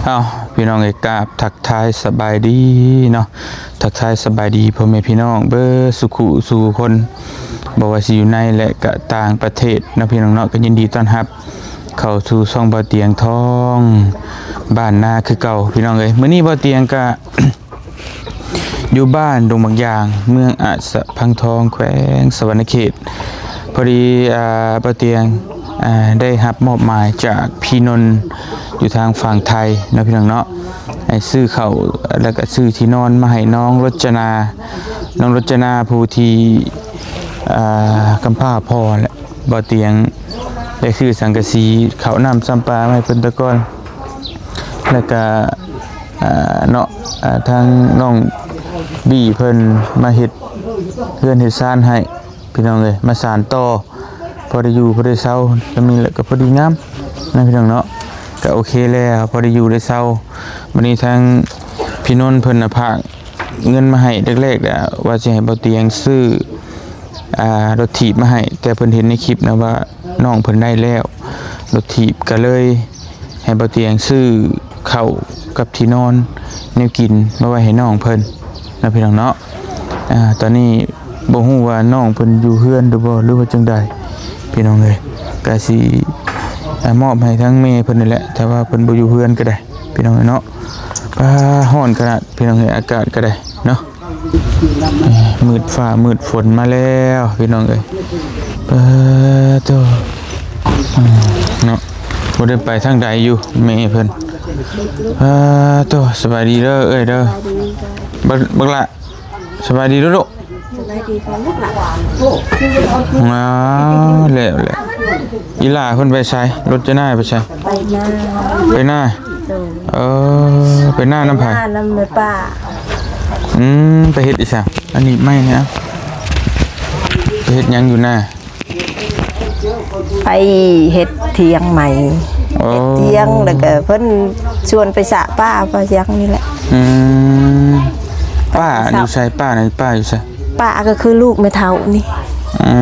ເອົ້າ ພີ່ນ້ອງເອີຍ ກາບທັກທາຍສະບາຍດີເນາະ ທັກທາຍສະບາຍດີພໍ່ແມ່ພີ່ນ້ອງເບິດສູ່ຄູ່ສູ່ຄົນ ບໍ່ວ່າຊິຢູ່ໃນ ແລະ ກະຕ່າງປະເທດເນາະ ພີ່ນ້ອງເນາະ ກໍຍິນດີຕ້ອນຮັບເຂົ້າສູ່ຊ່ອງບ່າວຕຽງທອງບ້ານນາຄືເກົ່າ ພີ່ນ້ອງເອີຍ. ມື້ນີ້ບ່າວຕຽງກະ ຢູ່ບ້ານດົງບັກຢາງ ເມືອງອາດສະພັງທອງ ແຂວງສະຫວັນນະເຂດ. ພໍດີ ອ່າ ບ່າວຕຽງ ອ່າ ໄດ້ຮັບມອບໝາຍຈາກພີ່ນົນຢູ່ທາງຝັ່ງໄທເນາະ ພີ່ນ້ອງເນາະ ໃຫ້ຊື້ເຂົ້າ ແລ້ວກໍຊື້ທີ່ນອນມາໃຫ້ນ້ອງລົດຈະນາ ນ້ອງລົດຈະນາຜູ້ທີ່ ອ່າ ກຳພ້າພໍ່ແຫຼະ. ບ່າວຕຽງໄດ້ຊື້ສັງກະສີ ເຂົ້ານ້ຳຊຳປາມາໃຫ້ເພິ່ນແຕ່ກ່ອນ ແລ້ວກະ ອ່າ ເນາະ ອ່າ ທາງນ້ອງບີ້ເພິ່ນມາເຮັດເຮືອນເຮັດຊານໃຫ້ ພີ່ນ້ອງເອີຍ ມາສານຕໍ່ ພໍໄດ້ຢູ່ພໍໄດ້ເຊົາ ກໍມີແຫຼະ ກໍພໍດີງາມນະ ພີ່ນ້ອງເນາະ. ກໍໂອເຄແລ້ວ ພໍໄດ້ຢູ່ໄດ້ເຊົາ. ບັດນີ້ທາງພີ່ນົນເພິ່ນນະ ຝາກເງິນມາໃຫ້ແລກໆ ວ່າຊິໃຫ້ບ່າວຕຽງຊື້ ອ່າ ລົດຖີບມາໃຫ້ ແຕ່ເພິ່ນເຫັນໃນຄລິບນະວ່ານ້ອງເພິ່ນໄດ້ແລ້ວລົດຖີບ ກໍເລີຍໃຫ້ບ່າວຕຽງຊື້ເຂົ້າກັບທີ່ນອນແນວກິນມາໄວ້ໃຫ້ນ້ອງເພິ່ນເນາະ ພີ່ນ້ອງເນາະ. ອ່າ ຕອນນີ້ບໍ່ຮູ້ວ່ານ້ອງເພິ່ນຢູ່ເຮືອນຫຼືບໍ່ ຫຼືວ່າຈັ່ງໃດ ພີ່ນ້ອງເອີຍ. ກະຊິ ອ່າ ມອບໃຫ້ທາງແມ່ເພິ່ນນີ້ແຫຼະ ຖ້າວ່າເພິ່ນບໍ່ຢູ່ເຮືອນກໍໄດ້ ພີ່ນ້ອງເອີຍເນາະ. ປາ ຮ້ອນຂະໜາດ ພີ່ນ້ອງເອີຍ ອາກາດກໍໄດ້ເນາະ. ມືດຟ້າມືດຝົນມາແລ້ວ ພີ່ນ້ອງເອີຍ. ປາໂຕ ອືມ ເນາະ ບໍ່ໄດ້ໄປທາງໃດຢູ່ແມ່ເພິ່ນ. ປາໂຕ ສະບາຍດີເດີເອື້ອຍເດີ. ບັກ ບັກຫຼ້າ ສະບາຍດີເດີລູກ. ສະບາຍດີກ່ອນລູກຫຼ້າ. ອ້າວ ແລ້ວແຫຼະ ອີຫຼ້າເພິ່ນໄປໃສ? ລົດຈະນາໄປໃສ? ໄປນາ. ໄປນາ? ໂດຍ. ເອີ ໄປນານຳໃຜ? ນານຳແມ່ປ້າ. ອືມ ໄປເຮັດອີ່ຫຍັງ? ອັນນີ້ໄມ້ນີ້ ໄປເຮັດຫຍັງຢູ່ນາ? ໄປເຮັດຖຽງໃໝ່. ໂອ້ ເຮັດຖຽງ ແລ້ວກໍເພິ່ນຊວນໄປສະປາ ປາຫຍັງນີ້ແຫຼະ. ອືມ ປ້າຢູ່ໃສ? ປ້ານັ້ນ ປ້າຢູ່ໃສ? ປ້າກໍຄືລູກແມ່ເຖົ້ານີ້. ອື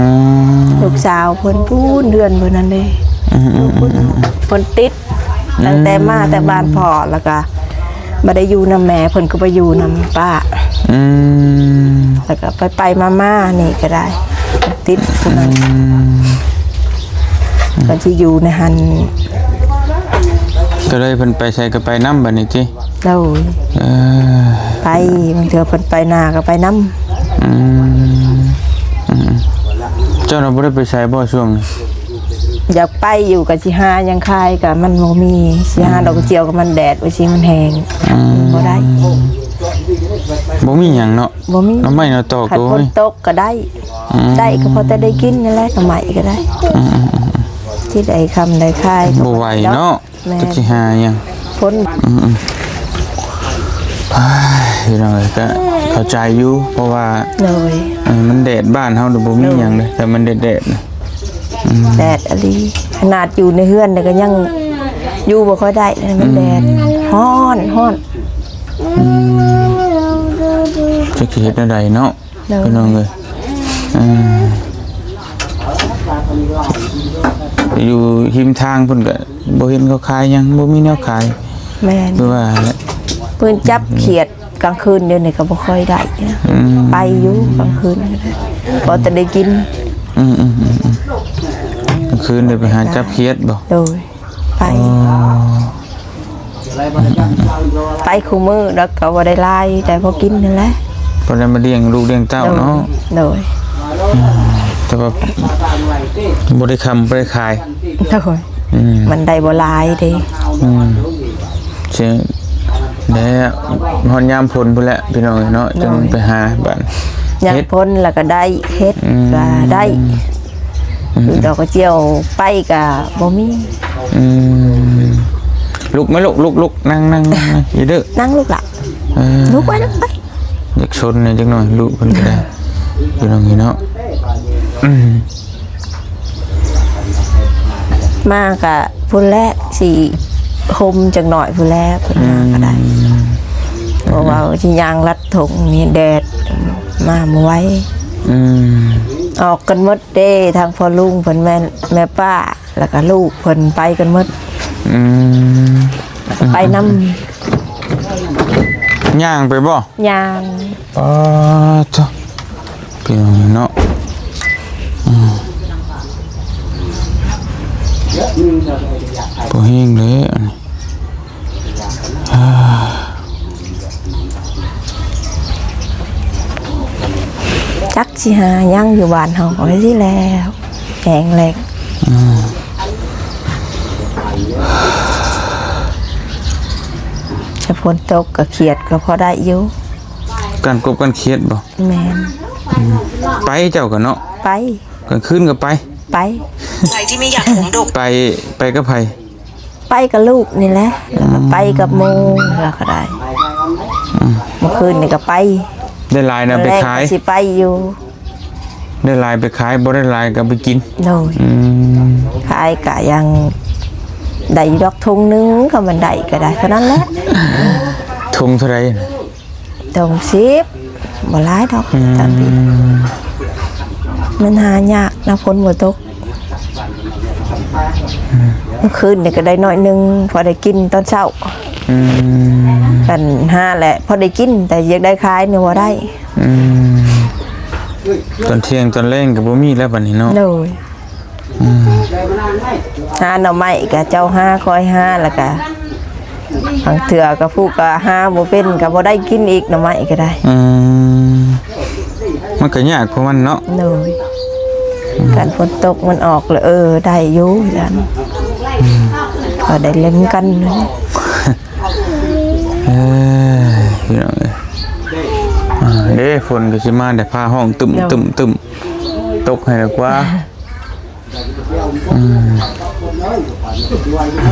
ມ ລູກສາວເພິ່ນ ພຸ້ນເຮືອນເພິ່ນນັ້ນເດ້. ອືມໆໆໆ ເພິ່ນຕິດ ອືມ ຕັ້ງແຕ່ມາແຕ່ບ້ານພໍ່ ແລ້ວກໍບໍ່ໄດ້ຢູ່ນຳແມ່ ເພິ່ນກໍໄປຢູ່ນຳປ້າ. ອືມ ແລ້ວກໍໄປໆມາໆນີ້ກໍໄດ້ ຕິດຜູ້ນັ້ນ. ອືມ ກໍຊິຢູ່ໃນຫັ້ນ ກໍເລີຍເພິ່ນໄປໃສກໍໄປນຳບັດນີ້ຕິ? ໂດຍ. ເອີ ໄປ ບາງເທື່ອເພິ່ນໄປນາກໍໄປນຳ. ອືມ ອືມ ເຈົ້ານະບໍ່ໄດ້ໄປໃສບໍ່ຊ່ວງນີ້? ຢາກໄປຢູ່ ກໍຊິຫາຫຍັງຂາຍກໍມັນບໍ່ມີ ຊິຫາ ອືມ ດອກກະຈຽວກໍມັນແດດ ວ່າຊິມັນແຫ້ງ. ອືມ ມັນບໍ່ໄດ້ ບໍ່ມີຫຍັງເນາະ. ບໍ່ມີ ໜໍ່ໄມ້ໜໍ່ຕອກ ຄັນ ກໍບໍ່ມີ ຝົນຕົກກໍໄດ້. ອືມ ໄດ້ກໍພໍແຕ່ໄດ້ກິນນັ້ນແຫຼະ ໜໍ່ໄມ້ກໍໄດ້. ອືມ ທີ່ໄດ້ຄຳໄດ້ຂາຍກໍບໍ່ໄຫວເນາະ. ແມ່ນ ຈັກຊິຫາຫຍັງ ຝົນ ອືມໆ ອ້າຍ ພີ່ນ້ອງເອີຍ ກໍເຂົ້າໃຈຢູ່ ເພາະວ່າ ໂດຍ ເອີ ມັນແດດ ບ້ານເຮົານີ້ບໍ່ມີຫຍັງເດ້ ໂດຍ ແຕ່ມັນແດດໆນະ. ອືມ ແດດອີ່ຫຼີ ຂະໜາດຢູ່ໃນເຮືອນນີ້ກໍຍັງຢູ່ບໍ່ຄ່ອຍໄດ້ ມັນແດດ ອືມ ຮ້ອນ ຮ້ອນ. ອືມ ຈັກຊິເຮັດແນວໃດເນາະ. ໂດຍ ພີ່ນ້ອງເອີຍ ເອີ ຢູ່ຮິມທາງພຸ້ນກໍບໍ່ເຫັນເຂົາຂາຍຫຍັງ ບໍ່ມີແນວຂາຍ. ແມ່ນ ຄືວ່າແຫຼະ ເພິ່ນຈັບຂຽດກາງຄືນ ດຽວນີ້ກໍບໍ່ຄ່ອຍໄດ້ນະ. ອືມ ໄປຢູ່ກາງຄືນກໍໄດ້ ພໍແຕ່ໄດ້ກິນ. ອືມໆໆໆ ກາງຄືນໄດ້ໄປຫາຈັບຂຽດບໍ່? ໂດຍ. ໄປ ອໍ ໄປຄູ່ມື້ ແລ້ວກໍບໍ່ໄດ້ຫຼາຍ ແຕ່ພໍກິນນັ້ນແຫຼະ ພໍໄດ້ມາລ້ຽງລູກລ້ຽງເຕົ້າເນາະ. ໂດຍ ໂດຍ ອືມ ແຕ່ວ່າບໍ່ໄດ້ຄ້ຳບໍ່ໄດ້ຂາຍ. ໂດຍ ອືມ ມັນໄດ້ບໍ່ຫຼາຍເດ້. ອືມ ຊິ ແລ້ວຮອດຍາມຝົນພຸ້ນແຫຼະ ພີ່ນ້ອງເອີຍເນາະ ໂດຍ ຈຶ່ງໄປຫາບາດ ຍາມຝົນແລ້ວກໍໄດ້ເຫັດ ອືມ ກໍໄດ້. ອືມ ດອກກະຈຽວໄປກະບໍ່ມີ. ອືມ ລຸກໄໝລູກ ລຸກໆ ນັ່ງໆ ນັ່ງໆ ຢ່າດື້ ນັ່ງລູກຫຼ້າ. ເອີ ລຸກໄປ ລຸກໄປ ຢາກຊົນແດ່ຈັກໜ້ອຍ ລູກເພິ່ນກໍໄດ້ ພີ່ນ້ອງເອີຍເນາະ. ອືມ ມາກະພຸ້ນແຫຼະ ຊິຫົ່ມຈັກໜ້ອຍພຸ້ນແຫຼະ ເພິ່ນມາກໍໄດ້. ອືມ ເພາະວ່າຊິຍ່າງລັດຖົງນີ້ແດດ ມາບໍ່ໄຫວ. ອືມ ອອກກັນໝົດ ເດ້ ທາງພໍ່ລຸງເພິ່ນ ແມ່ ແມ່ປ້າ ແລ້ວກໍລູກເພິ່ນໄປກັນໝົດ. ອືມ ໄປນຳ. ຍ່າງໄປບໍ່? ຍ່າງ. ປາດໂທ້ ພີ່ນ້ອງເນາະ. ອືມ ບໍ່ແຮງເດ້ອັນນີ້. ຈັກຊິຫາຫຍັງຢູ່ບ້ານເຮົາກໍຊິແລ້ວ ແຫ້ງແລ້ງ. ອືມ ຖ້າຝົນຕົກກໍຂຽດກໍພໍໄດ້ຢູ່. ການກົບການຂຽດບໍ່? ແມ່ນ. ອືມ ໄປເຈົ້າກໍເນາະ? ໄປ. ກາງຄືນກໍໄປ? ໄປ. ໃຜທີ່ໄມ່ຢາກຜົມດົກ ໄປ ໄປກັບໃຜ? ໄປກັບລູກນີ້ແຫຼະ ແລ້ວກໍໄປກັບໝູ່ ແລ້ວກໍໄດ້. ອືມ ເມື່ອຄືນນີ້ກໍໄປ. ໄດ້ຫຼາຍນະໄປຂາຍ? ແລງກໍຊິໄປຢູ່. ໄດ້ຫຼາຍໄປຂາຍ ບໍ່ໄດ້ຫຼາຍກໍເອົາໄປກິນ. ໂດຍ. ອືມ ຂາຍກະຍັງໄດ້ຢູ່ດອກ ຖົງໜຶ່ງ ຄັນມັນໄດ້ກໍໄດ້ເທົ່ານັ້ນແຫຼະ. ຖົງເທົ່າໃດ? ຖົງສິບ ບໍ່ຫຼາຍດອກ. ອືມ ຕອນນີ້ມັນຫາຍາກນະ ຝົນບໍ່ຕົກ. ອືມ ເມື່ອຄືນນີ້ກໍໄດ້ໜ້ອຍໜຶ່ງ ພໍໄດ້ກິນຕອນເຊົ້າ. ອືມ ຄັນຫາແຫຼະ ພໍໄດ້ກິນ ແຕ່ຢາກໄດ້ຂາຍນີ້ບໍ່ໄດ້. ອືມ ຕອນທ່ຽງຕອນແລງກໍບໍ່ມີແລ້ວບັດນີ້ເນາະ. ໂດຍ. ອືມ ຫາໜໍ່ໄມ້ກະເຈົ້າຫາ ຂ້ອຍຫາ ແລ້ວກະບາງເທື່ອກໍຜູ້ກໍຫາບໍ່ເປັນ ກໍບໍ່ໄດ້ກິນອີກ ໜໍ່ໄມ້ກໍໄດ້. ອືມ ມັນກໍຍາກຂອງມັນເນາະ. ໂດຍ. ອືມ ຄັນຝົນຕົກມັນອອກແລ້ວ ເອີ ໄດ້ຢູ່ຊັ້ນ. ອືມ ກໍໄດ້ເລັມກັນ. ເອີ ພີ່ນ້ອງເອີຍ ອ່າ ເດ້ ຝົນກໍຊິມາ ແຕ່ຟ້າຮ້ອງຕຶ້ມໆ ຕົກໃຫ້ແລ້ວກວ່າ. ອືມ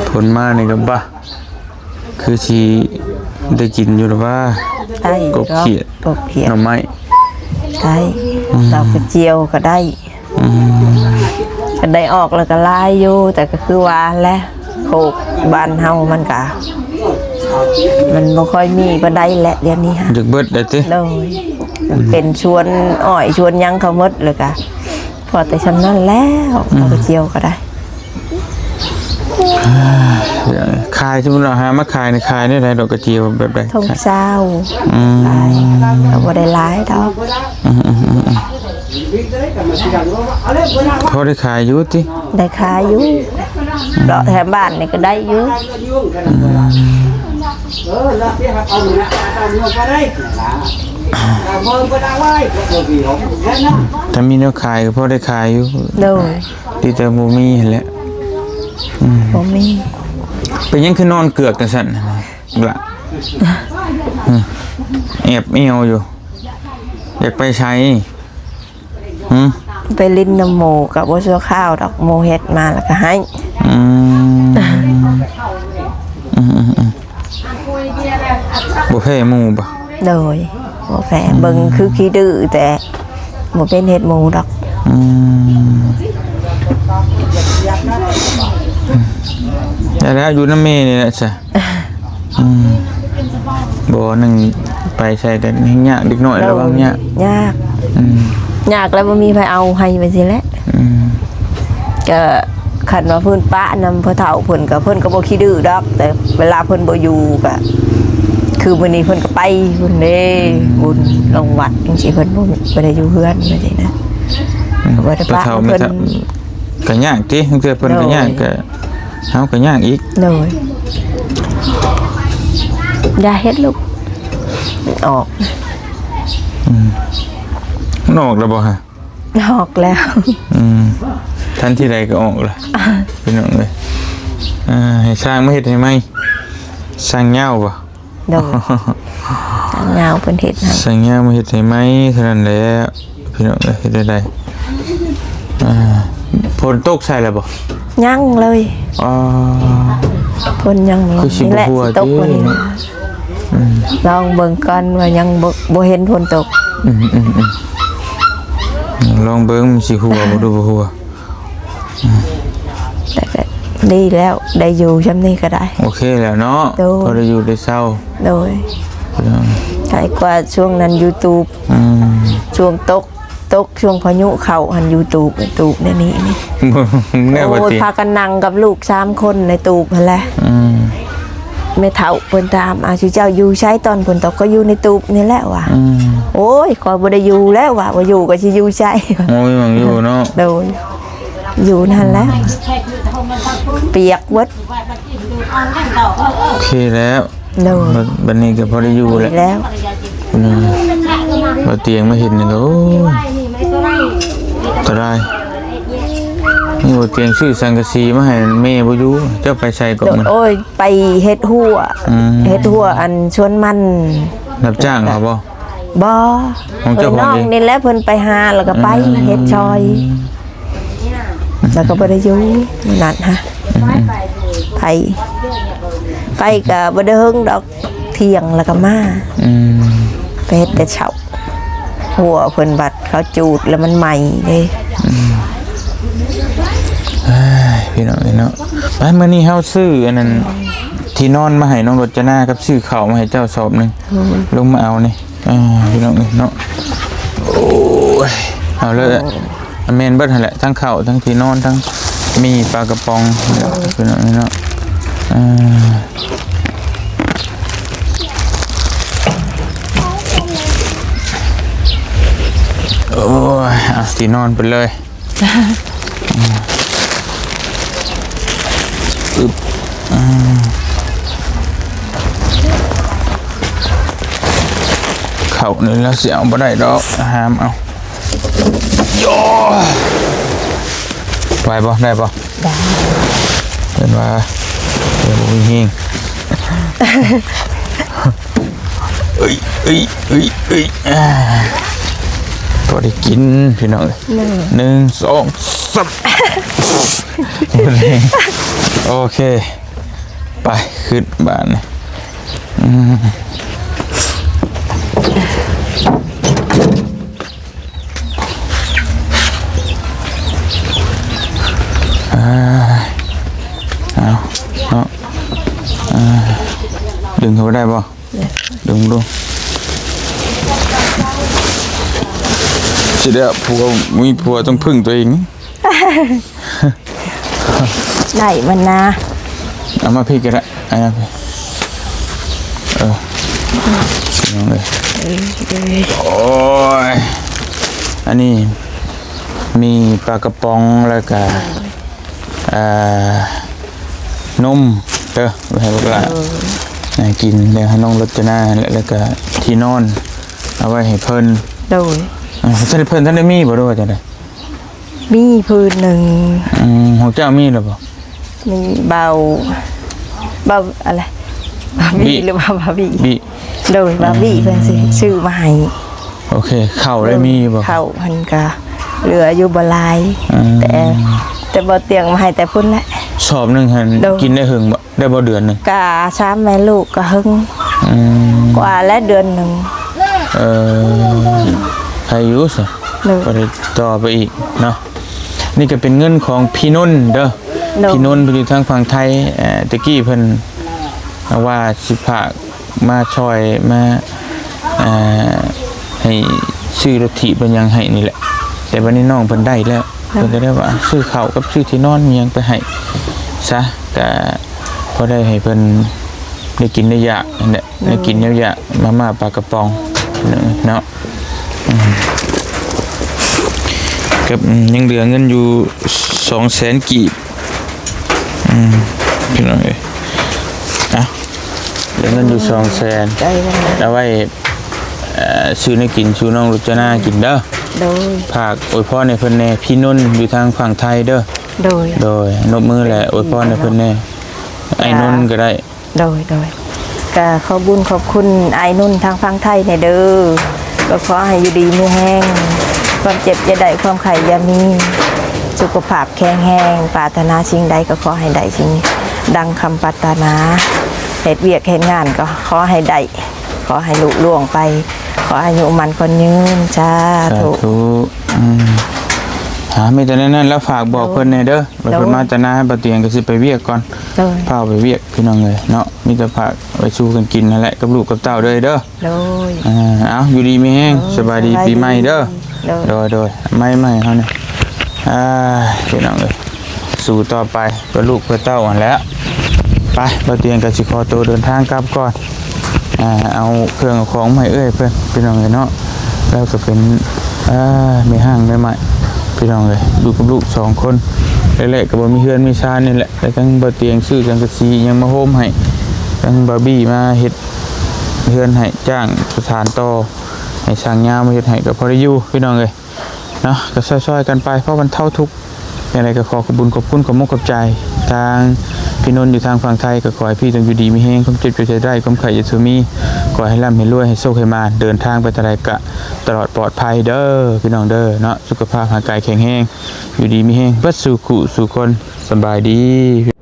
ຝົນມານີ້ກໍບາ ຄືຊິໄດ້ກິນຢູ່ລະວ່າ. ໄດ້ ກົບຂຽດ ກົບຂຽດ ໜໍ່ໄມ້ ໄດ້. ອືມ ດອກກະຈຽວກໍໄດ້. ອືມ ຄັນໄດ້ອອກແລ້ວກໍຫຼາຍຢູ່ ແຕ່ກໍຄືວ່າແຫຼະ ໂຄກບ້ານເຮົາມັນກະ ມັນບໍ່ຄ່ອຍມີປານໃດແຫຼະດຽວນີ້. ຢາກເບິດແລ້ວຕິ? ໂດຍ. ອືມ ເປັນສວນອ້ອຍສວນຫຍັງເຂົາໝົດ ແລ້ວກະພໍແຕ່ຊ່ຳນັ້ນແລ້ວ. ອືມ ດອກກະຈຽວກໍໄດ້. ຂາຍ ສົມມຸດວ່າຫາມາຂາຍນີ້ ຂາຍແນວໃດ ດອກກະຈຽວແບບໃດ? ຖົງຊາວ. ອືມ ຂາຍກໍບໍ່ໄດ້ຫຼາຍດອກ. ອືມໆໆໆ ພໍໄດ້ຂາຍຢູ່ຕິ? ໄດ້ຂາຍຢູ່. ອືມ ເລາະແຖວບ້ານນີ້ກໍໄດ້ຢູ່. ອືມ ຖ້າມີແນວຂາຍກໍພໍໄດ້ຂາຍຢູ່. ໂດຍ. ທີ່ແຕ່ບໍ່ມີຫັ້ນແຫຼະ. ອືມ ບໍ່ມີ. ເປັນຫຍັງຄືນອນເກືອກຈັ່ງຊັ້ນລະ? ອືມ ແອບແອວຢູ່. ຢາກໄປໃສ? ຫື? ໄປຫຼິ້ນນຳໝູ່ ກໍບໍ່ຊົ່ວຄາວດອກ ໝູ່ເຮັດມາແລ້ວກໍໃຫ້. ອືມ ອືມໆໆ ບໍ່ແພ້ໝູ່ບໍ່? ໂດຍ. ບໍ່ແພ້. ອືມ ເບິ່ງຄືຂີ້ດື້ ແຕ່ບໍ່ເປັນເຮັດໝູ່ດອກ. ອືມ ແລ້ວຢູ່ນຳແມ່ນີ້ແຫຼະຊະ. ອືມ ບໍ່ໜຶ່ງໄປໃສກໍຍາກ ເດັກນ້ອຍລະວັງຍາກ. ຍາກ. ອືມ ຍາກແລ້ວບໍ່ມີໃຜເອົາໃຫ້ ວ່າຊີ້ແຫຼະ. ອືມ ກໍຄັນວ່າເພິ່ນປະນຳພໍ່ເຖົ້າເພິ່ນ ກໍເພິ່ນກໍບໍ່ຂີ້ດື້ດອກ ແຕ່ເວລາເພິ່ນບໍ່ຢູ່ກໍ ຄືມື້ນີ້ເພິ່ນກໍໄປພຸ້ນເດ້. ອືມ ບຸນລົງວັດຈັ່ງຊີ້ ເພິ່ນບໍ່ ບໍ່ໄດ້ຢູ່ເຮືອນ ວ່າຊີ້ນະ. ອືມ ກໍບໍ່ໄດ້ປະເພິ່ນ. ກໍຍາກຕິ ບາງເທື່ອເພິ່ນກໍຍາກ. ໂດຍ. ກໍເຮົາກໍຍາກອີກ. ໂດຍ. ຢ່າເຮັດລູກ ມັນອອກ. ອືມ ມັນອອກແລ້ວບໍ່ຮະ? ອອກແລ້ວ. ອືມ ທັນທີໃດກໍອອກລະ ພີ່ນ້ອງເອີຍ. ອ່າ ໃຫ້ຊ່າງມາເຮັດໃຫ້ໃໝ່. ຊ່າງຍາວບໍ່? ໂດຍ. ຊ່າງຍາວເພິ່ນເຮັດໃຫ້. ຊ່າງຍາວມາເຮັດໃຫ້ໃໝ່ເທົ່ານັ້ນແຫຼະ ພີ່ນ້ອງເອີຍ. ເຮັດໄດ້ ອ່າ ຝົນຕົກໃສ່ແລ້ວບໍ່? ຍັງເລີຍ. ອໍ ຝົນຍັງບໍ່ລົງ. ຄືຊິບໍ່ຫົວຕິ? ນີ້ແຫຼະ ຊິຕົກມື້ນີ້. ອືມ ລອງເບິ່ງກ່ອນວ່າຍັງບໍ່ ບໍ່ເຫັນຝົນຕົກ. ອືມໆໆ ລອງເບິ່ງມັນຊິຫົວບໍ່ ຫຼືບໍ່ຫົວ. ແຕ່ກໍດີແລ້ວ ໄດ້ຢູ່ຊ່ຳນີ້ກໍໄດ້. ໂອເຄແລ້ວເນາະ. ໂດຍ. ພໍໄດ້ຢູ່ໄດ້ເຊົາ. ໂດຍ. ອືມ ໃຫ້ກວ່າຊ່ວງນັ້ນ YouTube. ອືມ ຊ່ວງຕົກ ຕົກ ຊ່ວງພາຍຸເຂົ້າຫັ້ນ YouTube ຕູບແນວນີ້ນີ້. ໂອ້ຍ ພາກັນນັ່ງກັບລູກສາມຄົນໃນຕູບຫັ້ນແຫຼະ. ອືມ ແມ່ເຖົ້າເພິ່ນຖາມ "ອ້າວ ຊຸເຈົ້າຢູ່ໃສ?" ຕອນຝົນຕົກ "ຂ້ອຍຢູ່ໃນຕູບນີ້ແຫຼະ" ວ່າ. ອືມ ໂອ້ຍ ຂ້ອຍບໍ່ໄດ້ຢູ່ແລ້ວວ່າ ບໍ່ຢູ່ກໍຊິຢູ່ໃສ? ໂອ້ຍ ມັນຢູ່ເນາະ. ໂດຍ ຢູ່ນັ້ນແຫຼະ ປຽກເບິດ. ໂອເຄແລ້ວ. ໂດຍ ບັດ ບັດນີ້ກໍພໍໄດ້ຢູ່ແລ້ວ ແລ້ວ. ອືມ ບໍ່ຕຽງມາເຫັນນີ້ກໍ ໂອ້ຍ ຕາຍ. ນີ້ບໍ່ຕຽງຊື້ສັງກະສີມາໃຫ້ແມ່ບໍ່ຢູ່ ເຈົ້າໄປໃສກໍມັນ? ໂດຍ ໂອ້ຍ ໄປເຮັດຮົ້ວ. ອືມ ເຮັດຮົ້ວອັນສວນມັນ. ຮັບຈ້າງເຂົາບໍ່? ບໍ່ ຂອງເຈົ້າຂອງເອງ. ນ້ອງນີ້ແຫຼະເພິ່ນໄປຫາ ແລ້ວກໍໄປ ອືມ ເຮັດຊ່ອຍ ແລ້ວກໍບໍ່ໄດ້ຢູ່ນັ້ນຫະ. ອືມ ໄປ ໄປກໍບໍ່ໄດ້ເຫິງດອກ ທ່ຽງແລ້ວກໍມາ. ອືມ ໄປເຮັດແຕ່ເຊົ້າ ຫົວເພິ່ນບັດເຂົາຈູດແລ້ວມັນໄໝ້ເດ້. ອືມ ເອີຍ ພີ່ນ້ອງເອີຍເນາະ ໄປ ມື້ນີ້ເຮົາຊື້ອັນນັ້ນ ທີ່ນອນມາໃຫ້ນ້ອງລົດຈະນາ ກັບຊື້ເຂົ້າມາໃຫ້ເຈົ້າສອບໜຶ່ງ. ໂອ້ຍ ລົງມາເອົານີ້ ອ່າ ພີ່ນ້ອງເອີຍເນາະ. ໂອ້ຍ ເອົາເລີຍ. ໂອ້ ແມ່ນເບິດຫັ້ນແຫຼະ ທັງເຂົ້າ ທັງທີ່ນອນ ທັງໝີ່ ປາກະປ໋ອງ ພີ່ນ້ອງເອີຍເນາະ. ອ່າ ໂອ້ຍ ເອົາທີ່ນອນໄປເລີຍ. ອືມ ອືມ ເຂົ້ານີ້ລະຊິເອົາບໍ່ໄດ້ດອກ ຫາມເອົາ. ໂອ້ຍ ໄຫວບໍ່? ໄດ້ບໍ່? ໄດ້. ເພິ່ນວ່າ ເອີ ບໍ່ມີແຮງ. ເອີຍ ເອີຍ ເອີຍ ເອີຍ ອ່າ ພໍໄດ້ກິນ ພີ່ນ້ອງເອີຍ. ໂດຍ ໜຶ່ງ ສອງ ສາມ. ໂອເຄ ໄປ ຂຶ້ນບາດນີ້. ອືມ ອ່າ ເອົາເນາະ ອ່າ ດຶງເຂົ້າໄປໄດ້ບໍ່? ດຶງດູ. ຊິໄດ້ຜົວ ມີຜົວຕ້ອງເພິ່ງຕົວເອງ. ໄດ້ມັນນະ ເອົາມາພີ້ກໍໄດ້. ອ່າ ເອີ ພີ່ນ້ອງເອີຍ ເອີ ເອີ ໂອ້ຍ ອັນນີ້ມີປາກະປ໋ອງ ແລ້ວກະ ອ່າ ນົມເດີ ໄວ້ໃຫ້ລູກຫຼານ ເອີ ກິນ ແລ້ວໃຫ້ນ້ອງລົດຈະນາ ແລ້ວກະທີ່ນອນ ເອົາໄວ້ໃຫ້ເພິ່ນ. ໂດຍ ເອີ ເພິ່ນທັນໄດ້ມີບໍ່ ຫຼືວ່າຈັ່ງໃດ? ມີຜືນໜຶ່ງ. ອືມ ຂອງເຈົ້າມີແລ້ວບໍ່? ມີ ເບົາ ເບົາ ອະໄລ ບາບີ ບີ ຫຼືວ່າບາບີ? ບີ ໂດຍ ບາບີ ອືມ ເພິ່ນຊື້ ຊື້ມາໃຫ້. ໂອເຄ ເຂົ້າໄດ້ມີຢູ່ບໍ່? ເຂົ້າຫັ້ນກະເຫຼືອຢູ່ບໍ່ຫຼາຍ. ອືມ ແຕ່ ແຕ່ບໍ່ຕຽງມາໃຫ້ແຕ່ພຸ້ນແຫຼະ. ສອບໜຶ່ງຫັ້ນ ໂດຍ ກິນໄດ້ເຫິງບໍ່? ໄດ້ບໍ່ເດືອນໜຶ່ງ? ກະສາມແມ່ລູກກະເຫິງ. ອືມ ກວ່າແລ້ວເດືອນໜຶ່ງ. ເອີ ໃຄຢູ່ຊະ. ໂດຍ ກໍໄດ້ຕໍ່ໄປອີກເນາະ. ນີ້ກໍເປັນເງິນຂອງພີ່ນົນເດີ. ໂດຍ ພີ່ນົນເພິ່ນຢູ່ທາງຝັ່ງໄທ. ເອີ ແຕ່ກີ້ເພິ່ນວ່າຊິຝາກມາຊ່ອຍ ມາ ເອີ ໃຫ້ຊື້ລົດຖີບລົດຫຍັງໃຫ້ນີ້ແຫຼະ. ແຕ່ບັດນີ້ນ້ອງເພິ່ນໄດ້ແລ້ວ. ເພິ່ນກໍໄດ້ວ່າຊື້ເຂົ້າກັບຊື້ທີ່ນອນອີ່ຫຍັງໄປໃຫ້ຊະ ກະພໍໄດ້ໃຫ້ເພິ່ນໄດ້ກິນໄດ້ຢາກຫັ້ນແຫຼະ. ໂດຍ ໄດ້ກິນແນວຢາກ ມາມ່າປາກະປ໋ອງເນາະ. ອືມ ກັບ ອືມ ຍັງເຫຼືອເງິນຢູ່ສອງແສນກີບ. ອືມ ພີ່ນ້ອງເອີຍ ເອົາ ເຫຼືອເງິນຢູ່ສອງແສນ ໄດ້ແລ້ວ ເອົາໄວ້ ເອີ ຊື້ແນວກິນສູ່ນ້ອງລົດຈະນາກິນເດີ. ໂດຍ ຝາກອວຍພອນໃຫ້ເພິ່ນແດ່ ພີ່ນົນຢູ່ທາງຝັ່ງໄທເດີ. ໂດຍ ໂດຍ ນົບມືແລະອວຍພອນໃຫ້ເພິ່ນແດ່ ອ້າຍນົນກໍໄດ້. ໂດຍ ໂດຍ ກະຂອບບຸນຂອບຄຸນອ້າຍນົນທາງຝັ່ງໄທແດ່ເດີ. ກໍຂໍໃຫ້ຢູ່ດີມີແຮງ ຄວາມເຈັບຢ່າໄດ້ ຄວາມໄຂ້ຢ່າມີ ສຸຂະພາບແຂງແຮງ ປາດຖະໜາສິ່ງໃດກໍຂໍໃຫ້ໄດ້ສິ່ງດັ່ງຄຳປາດຖະໜາ ເຮັດວຽກເຮັດງານກໍຂໍໃຫ້ໄດ້ ຂໍໃຫ້ລຸລ່ວງໄປ ຂໍອາຍຸໝັ້ນຂວັນຍືນ. ສາທຸ ສາທຸ. ອືມ ຫາ ມີແຕ່ແນວນັ້ນແລ້ວ ຝາກບອກເພິ່ນແດ່ເດີ. ໂດຍ ເພິ່ນມາແຕ່ນາ ບ່າວຕຽງກໍຊິໄປວຽກກ່ອນ. ໂດຍ ພາໄປວຽກ ພີ່ນ້ອງເອີຍເນາະ. ມີແຕ່ຝາກໄວ້ສູ່ກັນກິນຫັ້ນແຫຼະ ກັບລູກກັບເຕົ້າເດີ. ໂດຍ ອ່າ ເອົາ ຢູ່ດີມີແຮງ. ໂດຍ ສະບາຍດີປີໃໝ່ເດີ. ໂດຍ ໂດຍ ໂດຍ ໄມ້ໃໝ່ເຮົານີ້ ອ່າ ພີ່ນ້ອງເອີຍ ສູ້ຕໍ່ໄປເພື່ອລູກເພື່ອເຕົ້າຫັ້ນແຫຼະ. ໄປ ບ່າວຕຽງກໍຊິຂໍໂຕເດີນທາງກັບກ່ອນ ອ່າ ເອົາເຄື່ອງເອົາຂອງມາໃຫ້ເອື້ອຍເພິ່ນ ພີ່ນ້ອງເອີຍເນາະ. ແລ້ວກໍເປັນ ເອີ ແມ່ຮ້າງແມ່ໝ້າຍ ພີ່ນ້ອງເອີຍ ຢູ່ກັບລູກສອງຄົນ ແລະໆກໍບໍ່ມີເຮືອນມີຊານນີ້ແຫຼະ ແລ້ວທັງບ່າວຕຽງຊື້ສັງກະສີຫຍັງມາໂຮມໃຫ້ ທັງບ່າວບີມາເຮັດເຮືອນໃຫ້ ຈ້າງປະສານຕໍ່ ໃຫ້ຊ່າງຍາມມາເຮັດໃຫ້ ກໍພໍໄດ້ຢູ່ ພີ່ນ້ອງເອີຍ. ເນາະ ກໍຊ່ອຍໆກັນໄປ ພໍບັນເທົາທຸກ. ຈັ່ງໃດກໍຂໍຂອບບຸນຂອບຄຸນ ຂອບມຸກຂອບໃຈ ທາງພີ່ນົນຢູ່ທາງຝັ່ງໄທ ກໍຂໍໃຫ້ພີ່ຈົ່ງຢູ່ດີມີແຮງ ຄວາມເຈັບຢ່າໄດ້ ຄວາມໄຂ້ຢ່າສູ່ມີ ຂໍໃຫ້ລ່ຳໃຫ້ລວຍ ໃຫ້ໂຊກໃຫ້ໝານ ເດີນທາງໄປທາງໃດກະຕະຫຼອດປອດໄພເດີ ພີ່ນ້ອງເດີເນາະ. ສຸຂະພາບຮ່າງກາຍແຂງແຮງ ຢູ່ດີມີແຮງເບິດສູ່ຄູ່ສູ່ຄົນ. ສະບາຍດີ.